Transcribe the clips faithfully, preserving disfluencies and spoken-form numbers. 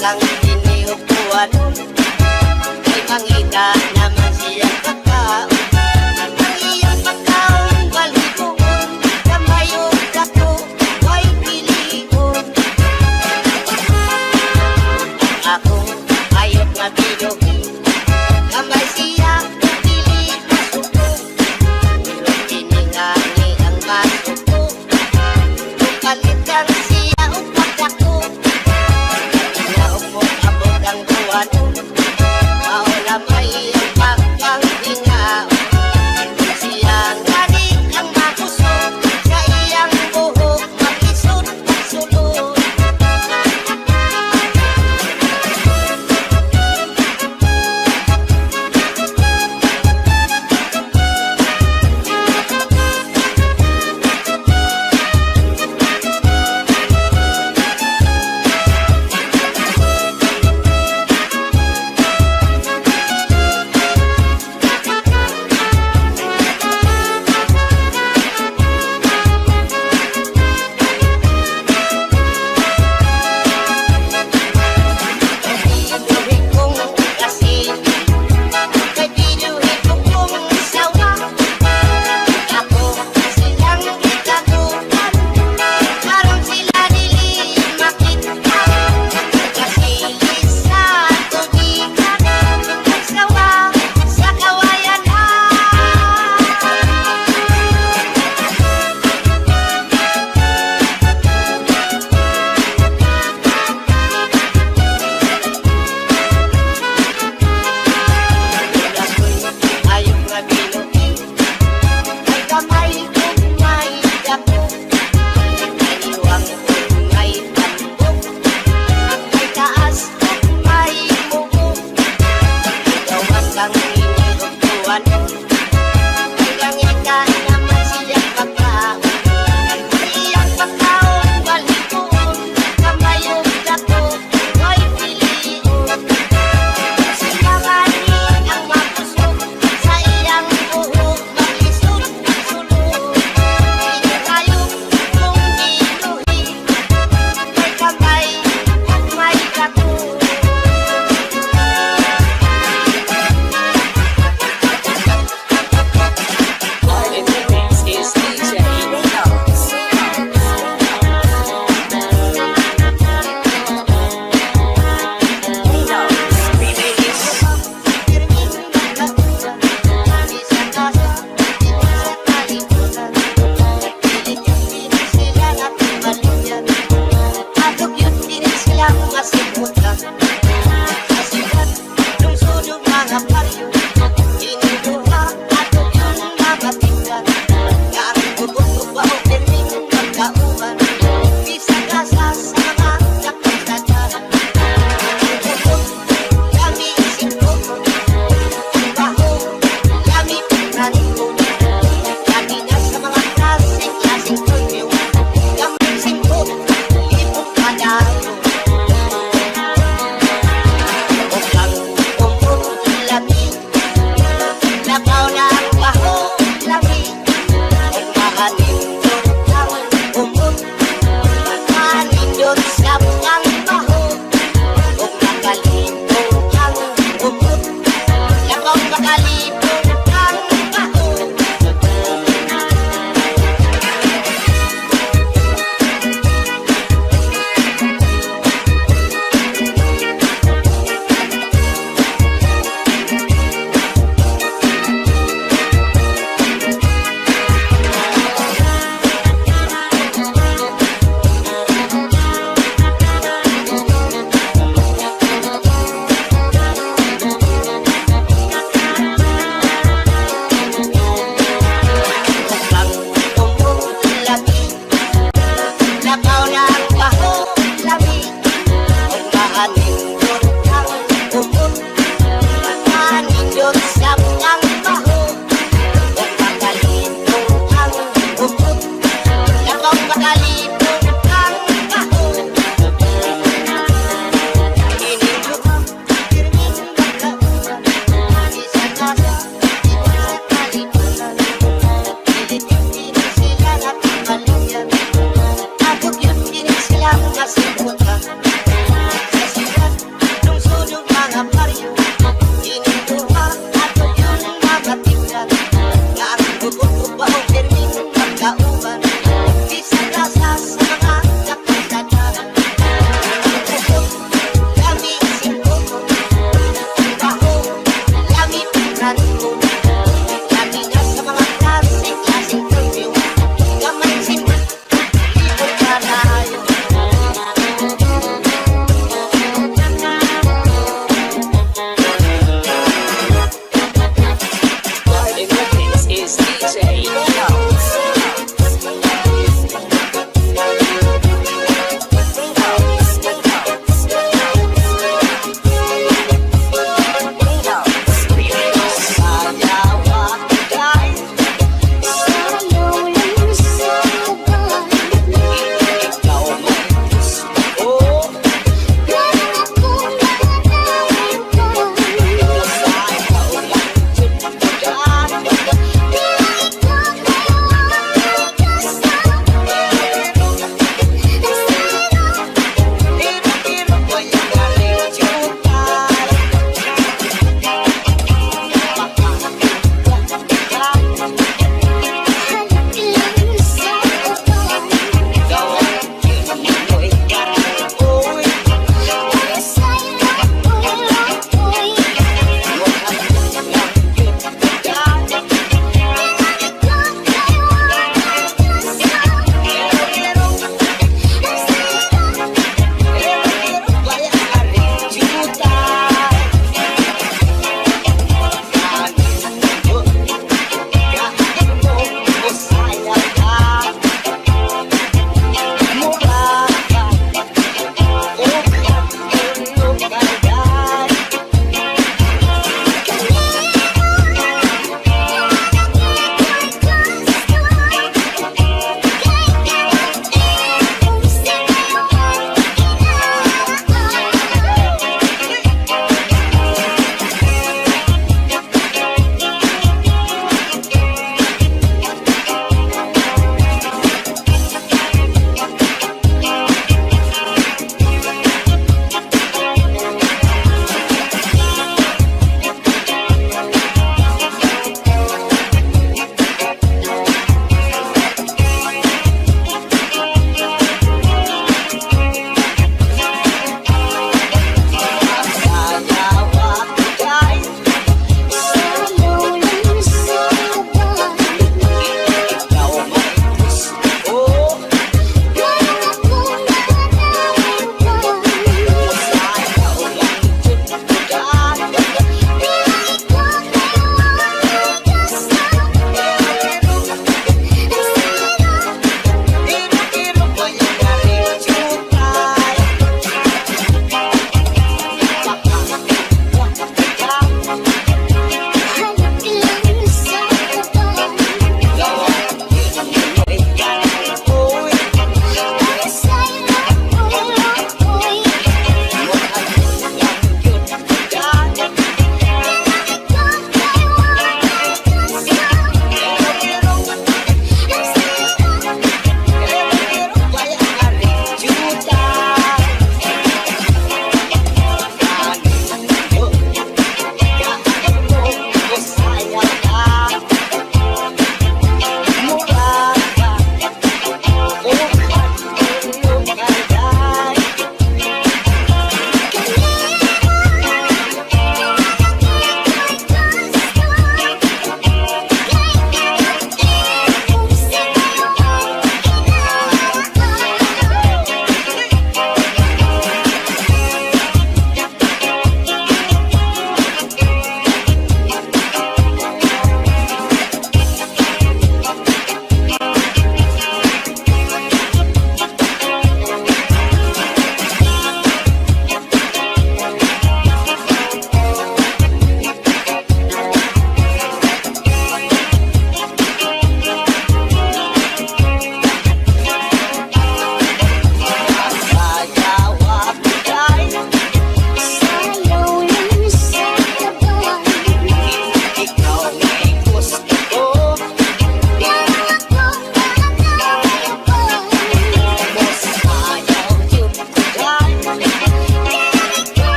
Kang iniupuan, may mangita naman siya pagkaon. Ang iyang pagkaon, balhiboon, kamay o plato, way pilion. Ako, hayop nga binuhi, kamay siya, dili masuko. Pero kini ngani ang masuko. Palit lang siya og pagdako. Hinaot mo abot ang buwan. Mao na may iyang pagkanghingaon. Siya ngani ang makusog sa iyang buhok, maglisod, magsulod.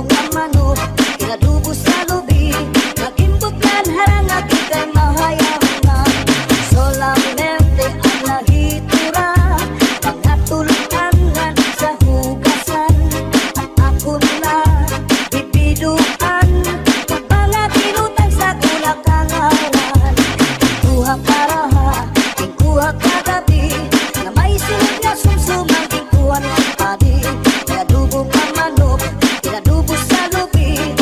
nga manok, inadobo sa lubi, nag-imbok an harangagi kay mahayang na. Solamente an nahitura, mga tulukan ngan sa hugasan. An akon na bibidoan, mga ginutang sa kulakangawan. Kuha karaha, kuha kagabi, nga may sulod nga sumsum an ginkuha ni padi. Inadobo nga manok, inadobo sa lubi,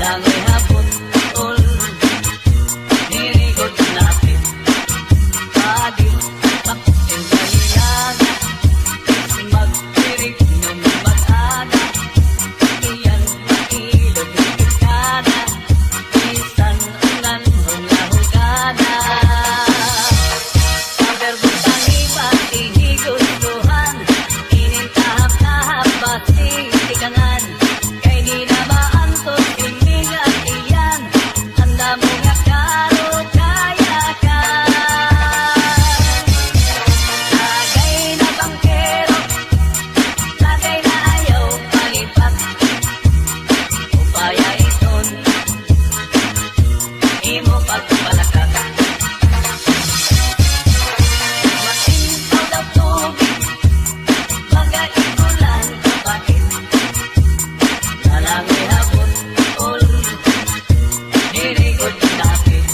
Langoy ha butol, diri gud lapit. Padi, paksin kalilangan, magtirik nung mag-aga. Iyan, mailog, higit ka na, bisan ungan, hungahugada. Pader butangi, basi higustuhan, inin tahap-tahap, basi tikangan. Kay di na maantos ini nga tiyan, an damo nga karukayakan. Tagay na bangkero, tagay na ayaw palipat. Upaya iton imo pagpalakat. Masintaw daw tubig, baga igulan kapait. Nalangoy ha butol, diri gud dapit.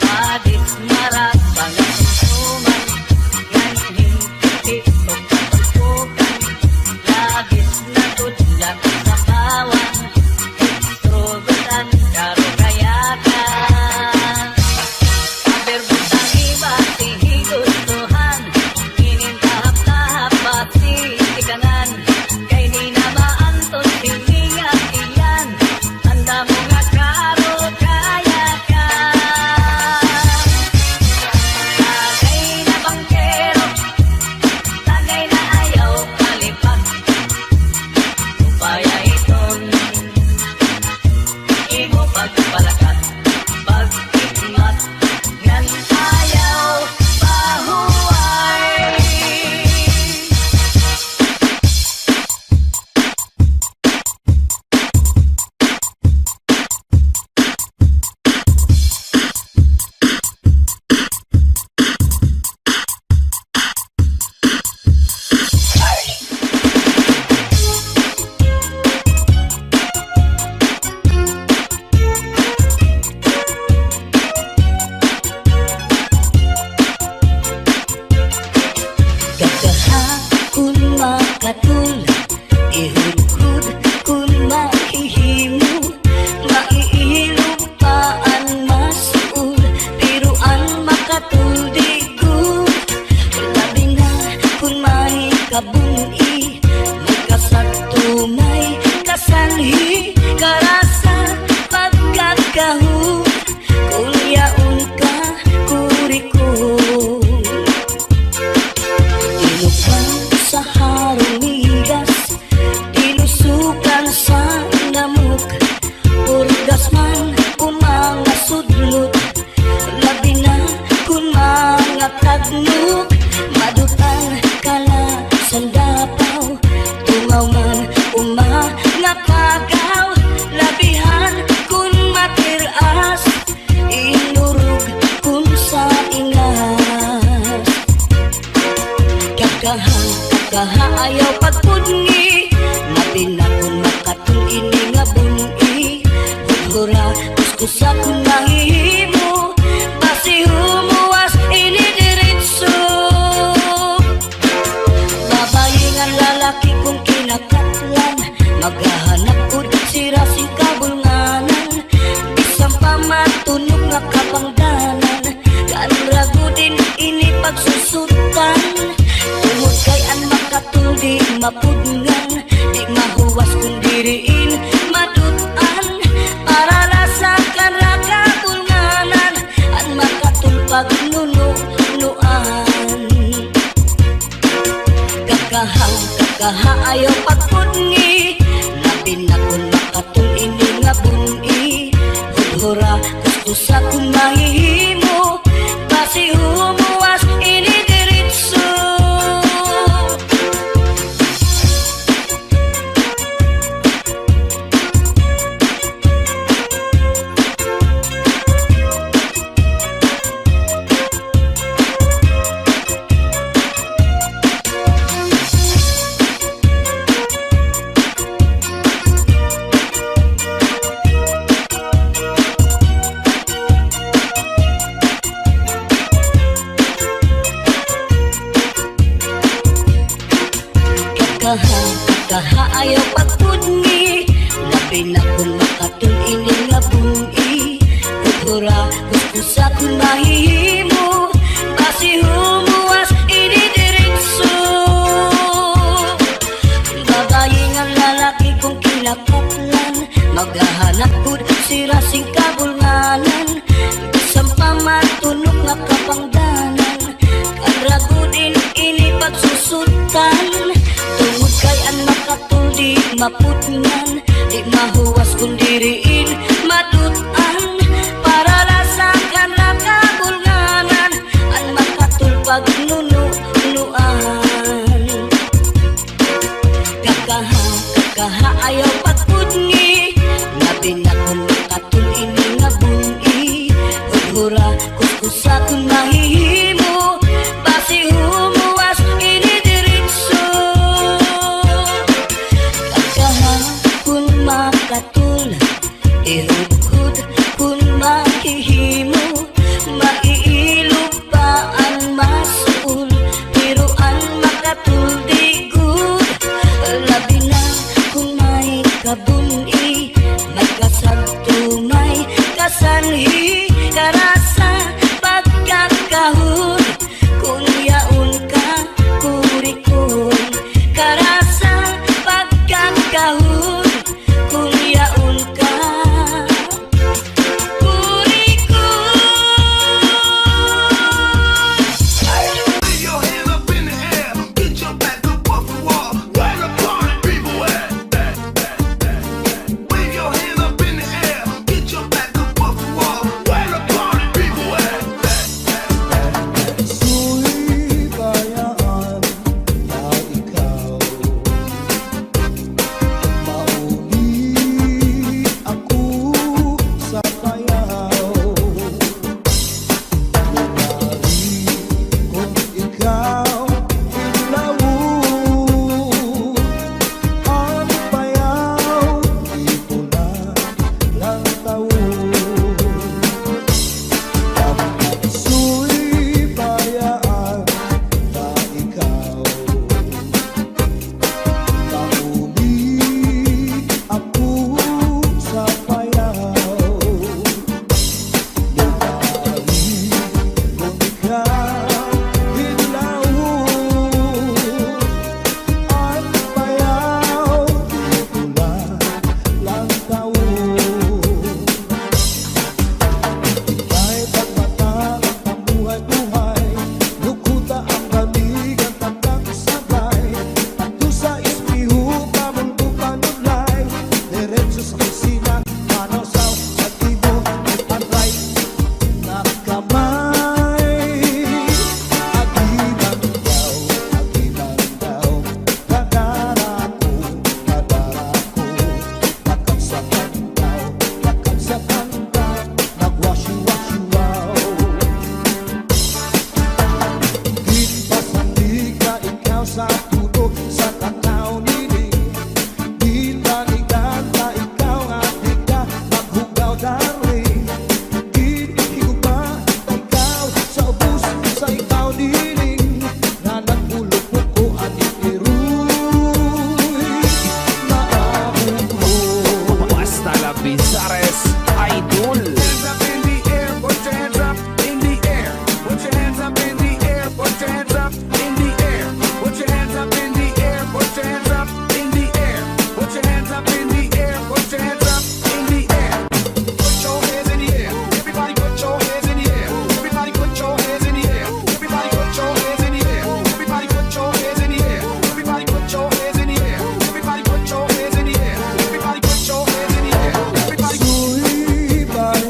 Padis marag mga sumsuman, ngan hingpit og katuktukan. Labis na gud nga kasapawan, Rugutan, karukayakan. Pader butangi, basi higustuhan, inin tahap-tahap, basi tikangan. Kay di na maantos ini nga tiyan, an damo nga karukayakan. Tagay na bangkero, tagay na ayaw palipat. Upaya iton imo pagpalakat, pag-ikmat, ngan ayaw pahuway. Gagahakon makatol, ihudhod kon mahihimo, maiilog pa an masuol, pero an makatol di gud, labi na kon may kabun-i, may kasakto, may kasanhi, karasa, pagkakaho, kon yaon ka, kurikon. Tinukan sa harong migas, tinusukan sa namok, purgas man o mga sudlot, labi na kon mga tagnok, madutang ka na san dapaw, tungaw man o mga pagaw, labihan kon matir-as, inurog kon sa ingas. Kakaha, kakaha, ayaw pagpudngi, labi na kon makatol ini nga bun-i. Hudhura, kuskusa kon mahihimo, basi humuwas ini diretso. Babayi ngan lalaki kon kinakatlan, maghahanap gud sira sin kabulnganan. Bisan pa matunok nga kapangdanan, kan ra gud ini pagsusutan. Tungod kay an makatol di mapudngan, di mahuwas kon diri in madut-an. Para la sa kan ra kabulnganan, an makatol pagnununuan. Kakaha, kakaha, ayaw pagpudngi, labi na kon makatol ini nga bun-i. Hudhura, kuskusa kon mahihimo, basi humuwas ini diretso. ini nga bun-i. Ug hura, kuskusa kon mahihimo, basi humuwas ini diretso. Babayi ngan lalaki kon kinakaplan, maghahanap gud sira sin kabulnganan. Bisan pa matunok nga kapangdanan, kan ra gud ini pagsusutan. Tungod kay an makatol di maputngan, di mahuwas kon diri in madut-an. Para la sa kan ra kabulnganan, an makatol pagnununuan. Kakaha, kakaha, ayaw pagpudngi. Labi na kon makatol ini nga bun-i. Ug hura, kuskusa kon mahihimo, basi humuwas ini diretso. Kakaha kon makatol, ihudhod kon mahihimo, maiilog pa an masuol, pero an makatol di gud. Labi na kon may kabun-i, may kasagto, may kasanhi, karasa, pagkakahod, kon yaon ka, kurikon, karasa, pagkakahod, kon yaon ka. Wave your hand up in the air, get your back up off the wall. Where the party people at? Wave your hand up in the air, get your back up off the wall. Where the party people at? Sulibayaan na ikaw. Mauli ako sa payaw. Lumari kon ikaw inlaw. An payaw, ito na lang tawo. Sulibayaan na ikaw. Mauli ako sa payaw. Lumari kon ikaw inlaw. An payaw, ito na lang tawo. Ika'y pagmata ang pamuhay-buhay, lukuta ang baligan, tandang sabay, adto sa espeho, pamulbo, panulay, diretso sa kusina, manawsaw, pag-imo, ipanray na kamay. Agi man daw, agi man daw, kadara ko, kadara ko. Pakagsakan daw, pakagsakan daw, magwasyu-wasyu, wow. Ginpasandig ka ikaw sa tulo, sa tan-aw nining ginbalikan ta ikaw nga di ka maghugaw, darling. Ginhigugma ta ikaw sa ubos sa ikaw nining nga nagpulupok ko ani tiroy. Maabot mo. Basta La Bizares, idol. Hands up in the air, put your hands up in the air. Put your hands up in the air, put your hands up in the air. Put your hands up in the air, put your hands up in the air. Put your hands up in the air, put your hands up in the air. Put your hands in the air. Everybody put your hands in the air. Everybody put your hands in the air. Everybody put your hands in the air. Everybody put your hands in the air. Everybody put your hands in the air. Everybody put your hands in the air. Everybody put your hands in the air. Everybody. Sulibayaan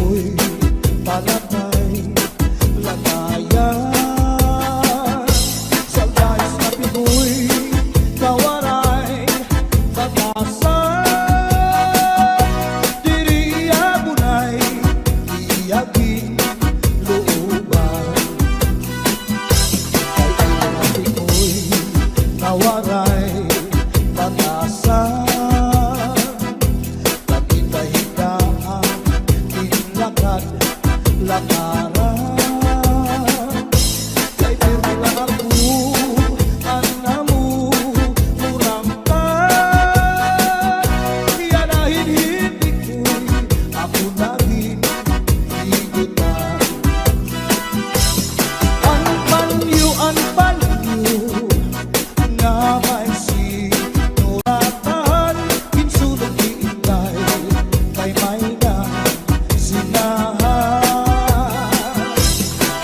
Uy, palakay, lakayan. Saldays nga pig-oy, kawaray, batasan. Diri iya bunay, iya ginlooban. Kay iya pig-oy, kawaray, batasan. Naghinda-hinda an ginlakad-lakaran. Kay pirmi la ako, an amo murangkad. Iya na hin hindi ko'y ako na ginhigutan. An panyo, an panyo nga may sinuratan, ginsulod ni Inday kay may nasinahan.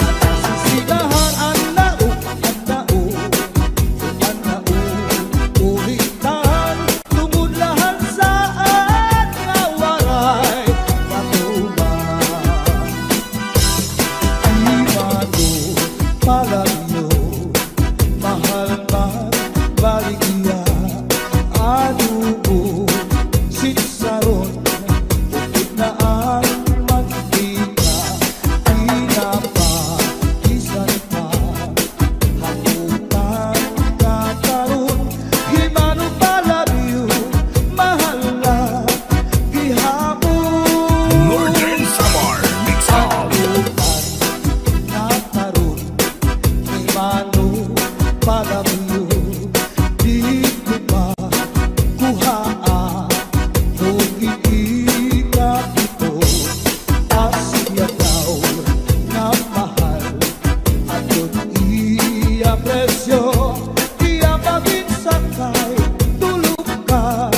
An nasinahan, an naog, an naog, an naog, ulitan, tungod la han saad nga waray katuman. Di mano palabyo, mahal man baligya, adobo, sitsaron, upod na an mantika, tinapa, bisan pa haputan nga karon. Di mano palabyo, mahal nga gihapon. Northern Samar Mix Up. Haputan nga karon, di mano palabyo, didto pa kuhaa, kung ikapito. Asya daw nga mahal, adton iya presyo, iya pa ginsakay, tulo ka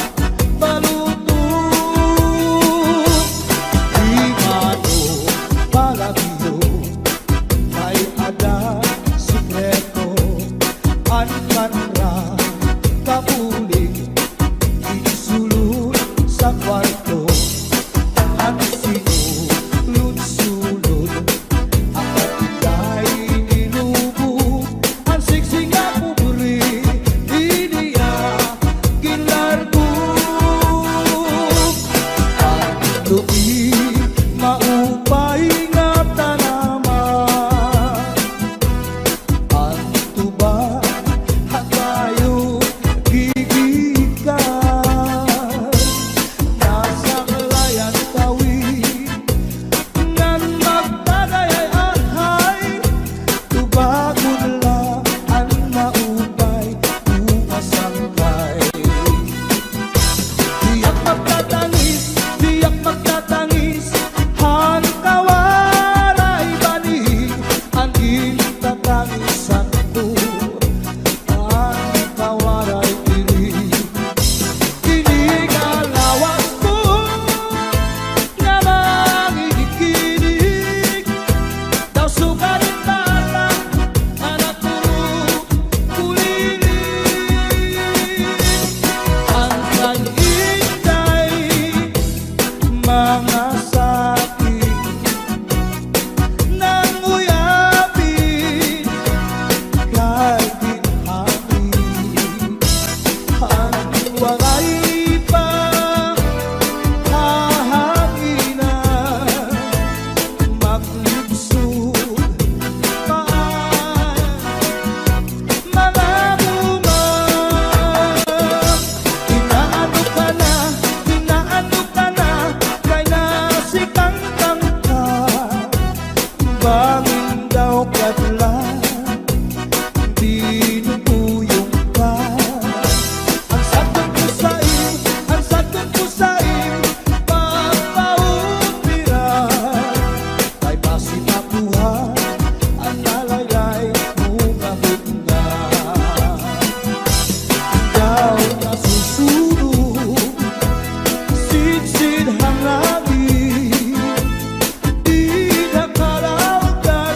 baluto. Di mano palabyo, may ada sikreto, an kanra kabulig, ginsulod sa kwarto, an sinulod-sulod, an pagkay nilubo, an siksik nga pobre, iya ginlargo, an lubi maupay nga tanaman. An tuba ha kayo gigikan, nasaklay an kawit ngan magtagay ay ahay, tubagon la an maupay o masangkay. Tiyak magtatangis, tiyak magtatangis, han kawaray bani, an gintatangisan ko, an kawaray diri. Ini nga lawas ko nga mangigikinig, daw sugarin bala, anak ko, kulilit. An kay Inday mga sakit, nanguyapin kay ginhapit, an waray pa hahanginan, maglibsod pa an mga bunga. Inaano ka na, inaano ka na, kay nasikangkang ka. Bangin daw kadlan, binubuyon ka. An sadton ko sa im, an sadton ko sa im, pagpaopera. Kay basi makuha an nalaylay mo nga butnga. Daw nasusunog, sidsid han langit, dida ka daw kay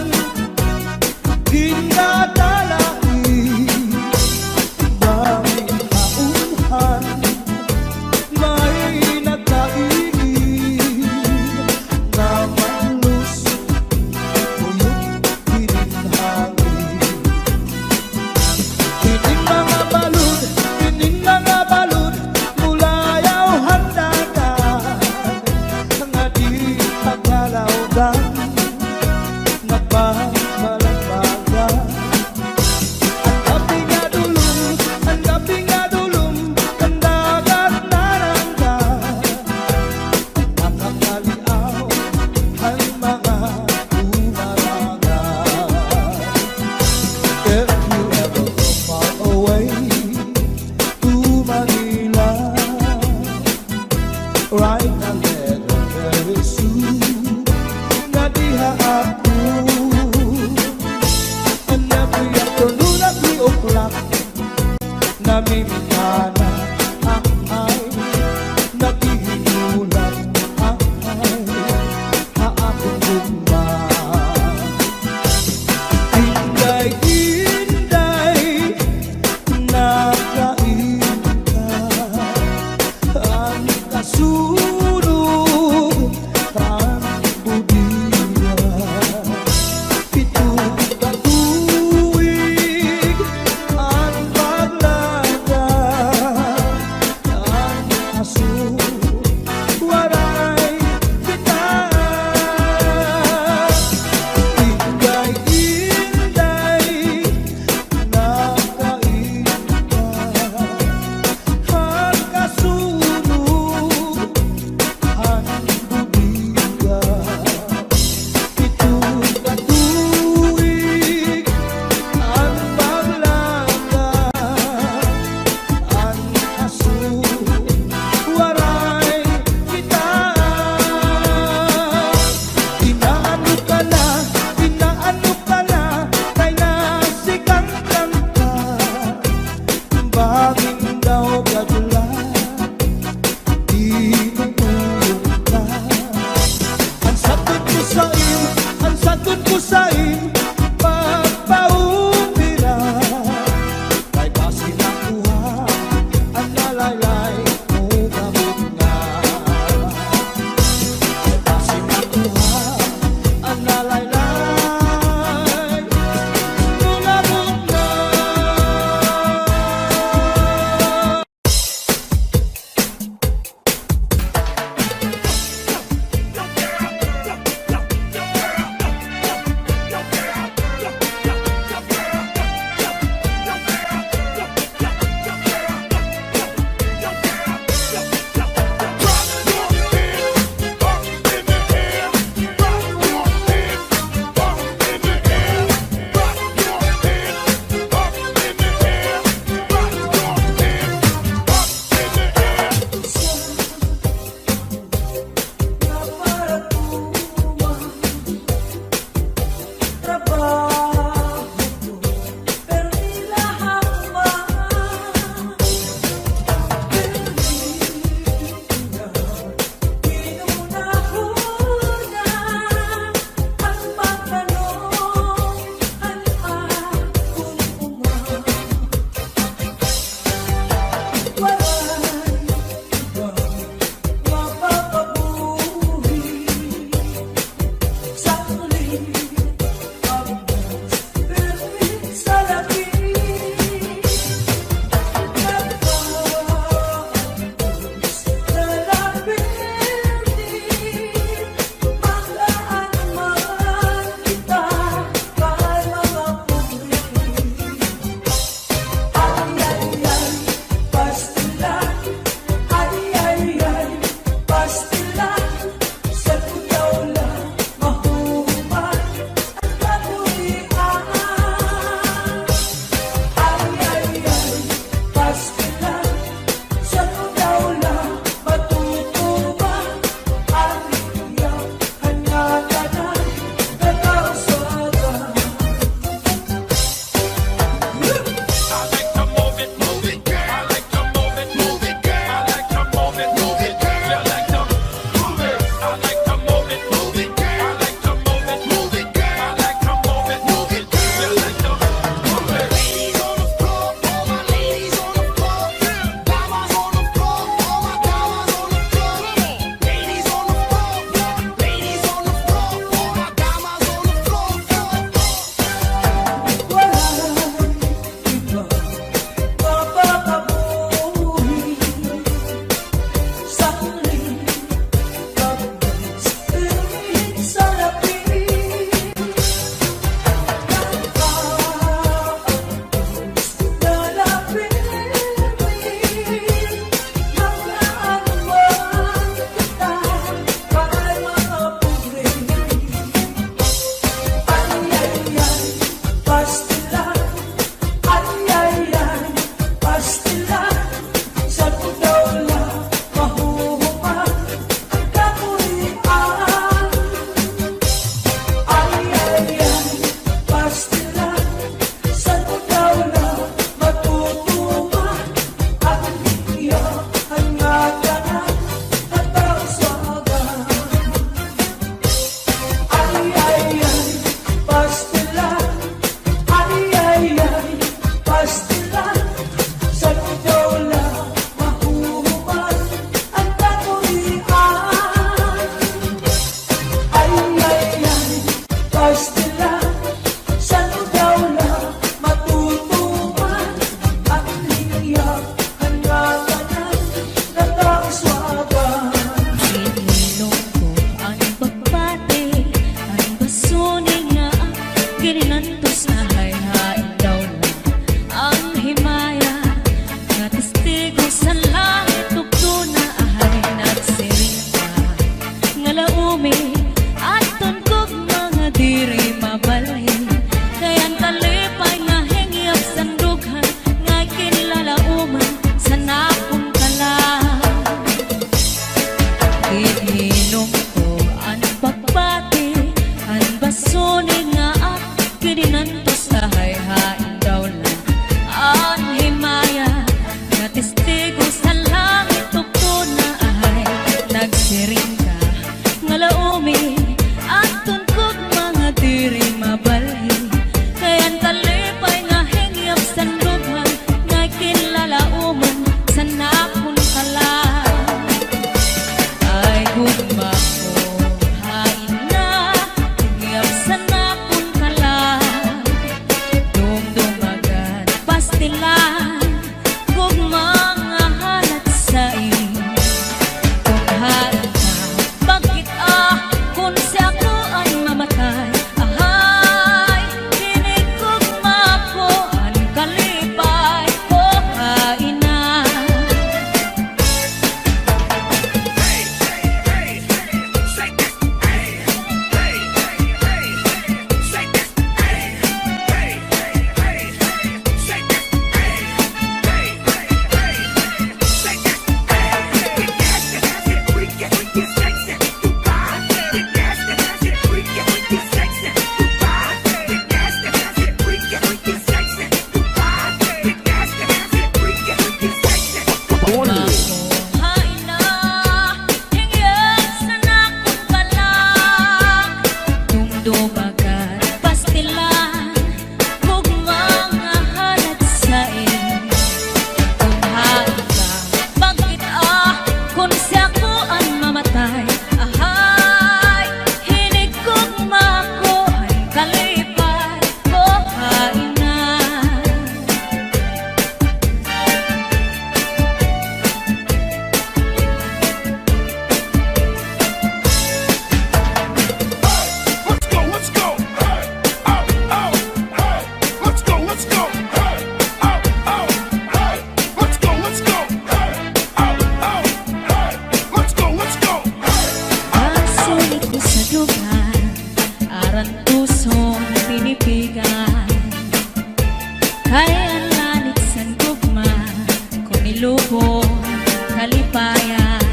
Nadiha ako, nag-iyak to, nulak ni uklak, namimikana, ahay, naghihinulat, ahay, ha akon gugma. Inday, Inday, nakain ka. An kasunog, an budiya. Pito ka tuig an paglaga, an aso waray kita. Inday, Inday, nakain ka. An kasunog, an budiya. Pito ka tuig an paglaga, an aso waray kita. Inaano ka na, inaano ka na, kay nasigang ka. Bangin daw kadula, tinutulog ka. An saton ko sa im, an saton ko sa im, pagpaupira. Kay basi makuha an nalaylay mo gabot nga. Kay basi makuha an nalaylay mo gabot nga. Adton gugma nga diri mabalhin, kay an kalipay nga hingyap san dughan, ngay kinlalaoman san akon kalag. Ginhinumko an pagbati, an basuni nga ak kininantos, ahay hain daw la an himaya nga testigo sa langit ug tuna, ahay nagsiring ka nga laomi, adton gugma nga diri mabalhin, kay an kalipay nga hingyap san dughan, ngay kinlalaoman san akon kalag. Ay gugma ko, hain na, hingyap san akon kalag, dumduma gad pastilan, gugma nga halat sa imo. Kon hain ka, pagkit-a, kon si ako an mamatay, ahay, hinigugma ko an kalipay ko, hain na. Hain na, hingyap san akon kalag, dumduma gad pastilan, gugma nga halat sa imo. Kon hain ka, pagkit-a, kon si ako an mamatay, ahay, hinigugma ko an kalipay ko, hain na. Let's go, let's go. Hey, oh, oh, hey. Let's go, let's go. Hey, oh, oh, hey. Let's go, let's go. Hey, oh, oh, hey. Let's go, let's go. Hey, oh, oh, hey. Basuni ko sa dughan, arantuson, tinipigan. Kay an lanit san gugma, kon ilubon, kalipayan.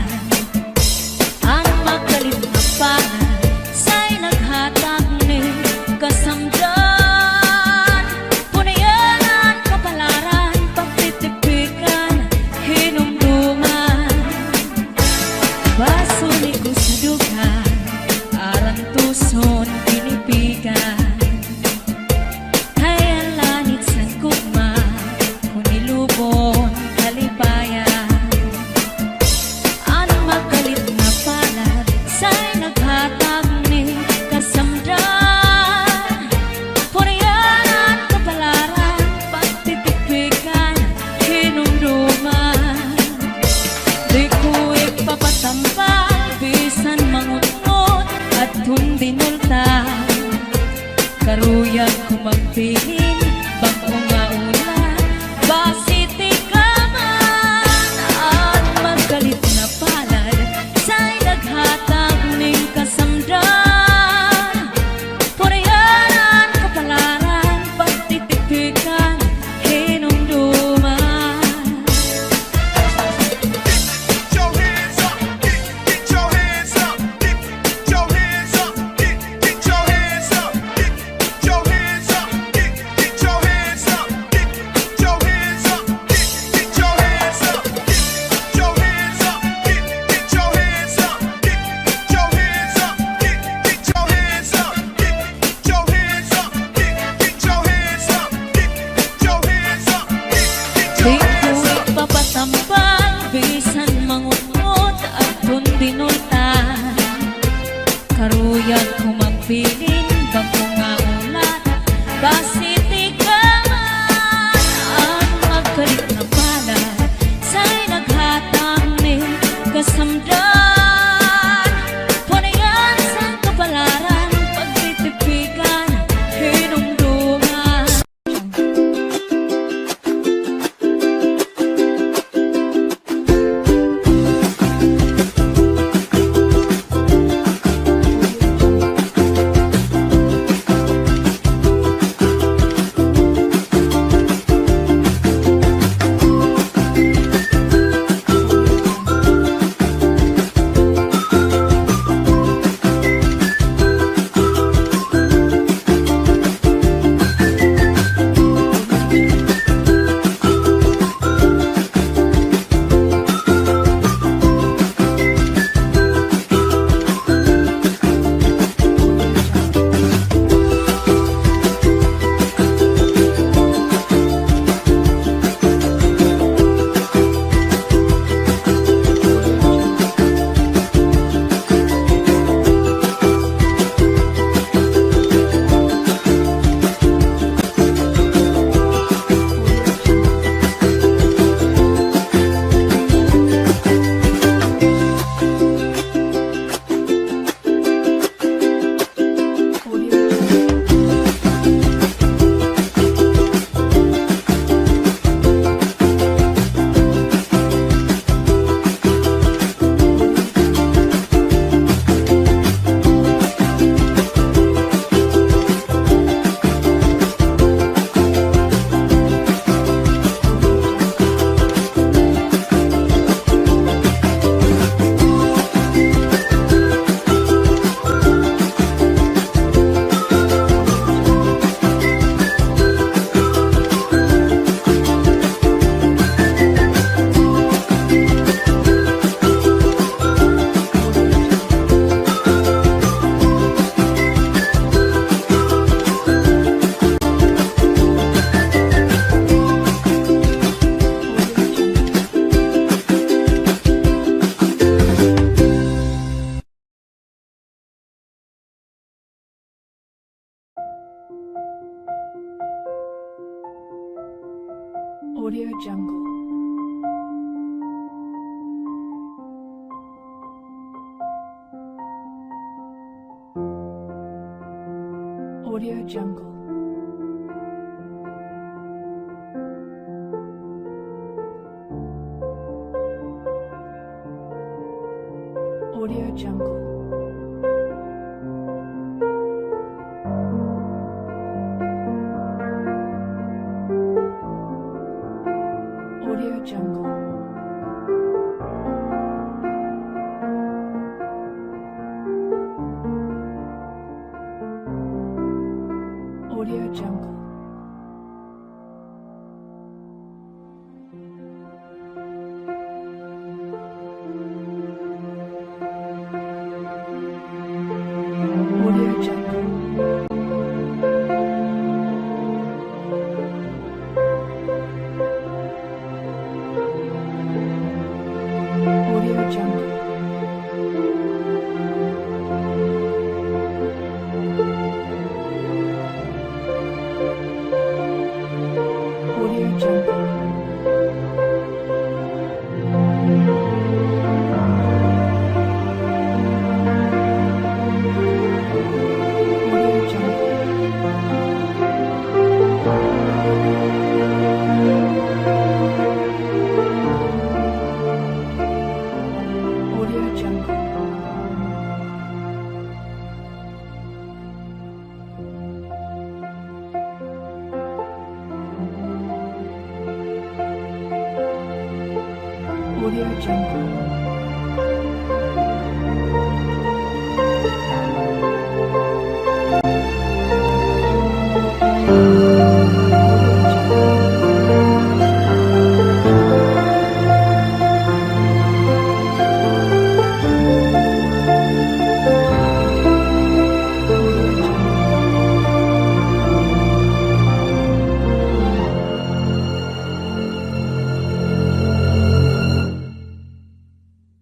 An magkalit nga palad, say naghatag ni kasamdan. Punian an kapalaran, pagtitipikan, hinumduman. Basuni ko sa dughan, arantuson, tinipigan. Kay an lanit san gugma, kon ilubon, kalipayan. An magkalit nga palad, say naghatag ni kasamdan. Purian an kapalaran, pagtitipikan, hinumduman. Di ko ipapatambal, bisan mangutngot, adton dinulta. Karuyag ko magbilin, bag-o nga ulat, basi tikaman. An magkalit nga palad, say naghatag nin kasamdan. Purian an kapalaran, pagtitipikan, hinumduman. Di ko ipapatambal, bisan mangutngot, adton dinulta. Karuyag ko magbilin, bag-o nga ulat, basi tikaman. An magkalit nga palad, say naghatag nin kasamdan. Purian an kapalaran, pagtitipikan, hinumduman. Audio Jungle. Audio Jungle. Audio Jungle. Audio Jungle. Audio Jungle. Audio Jungle. Audio Jungle. Audio Jungle. Audio Jungle. Audio Jungle. Audio Jungle.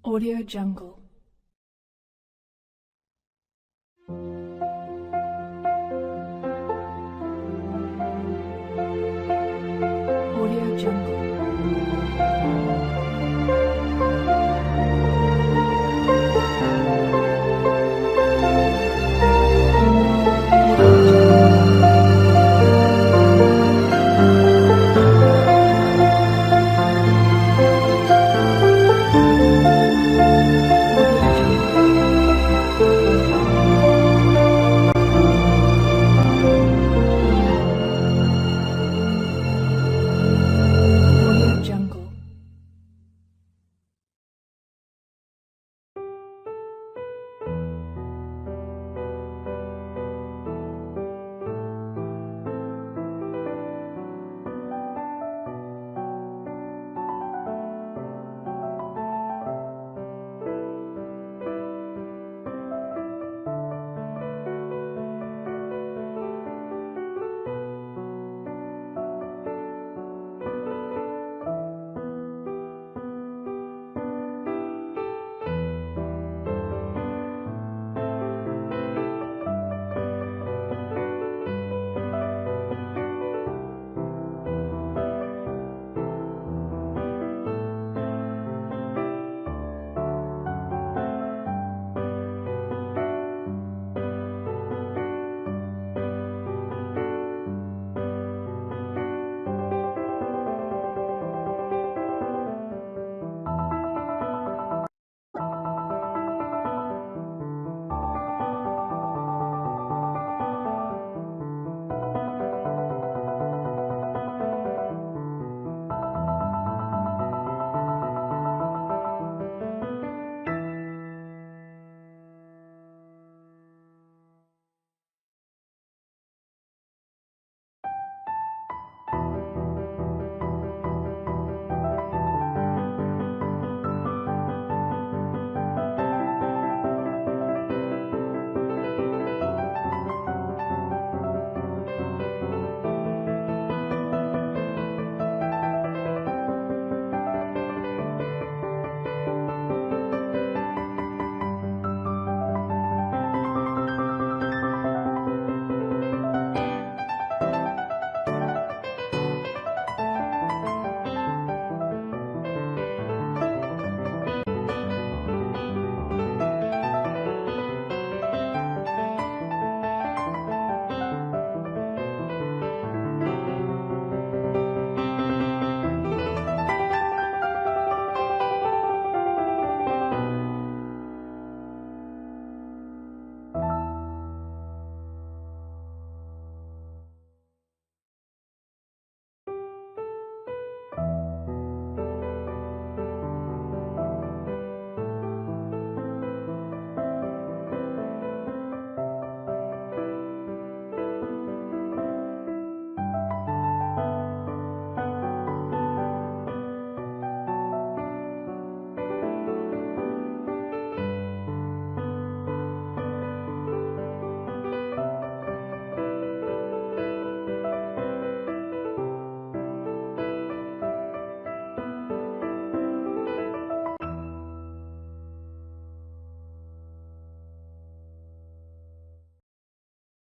Audio Jungle. Audio Jungle.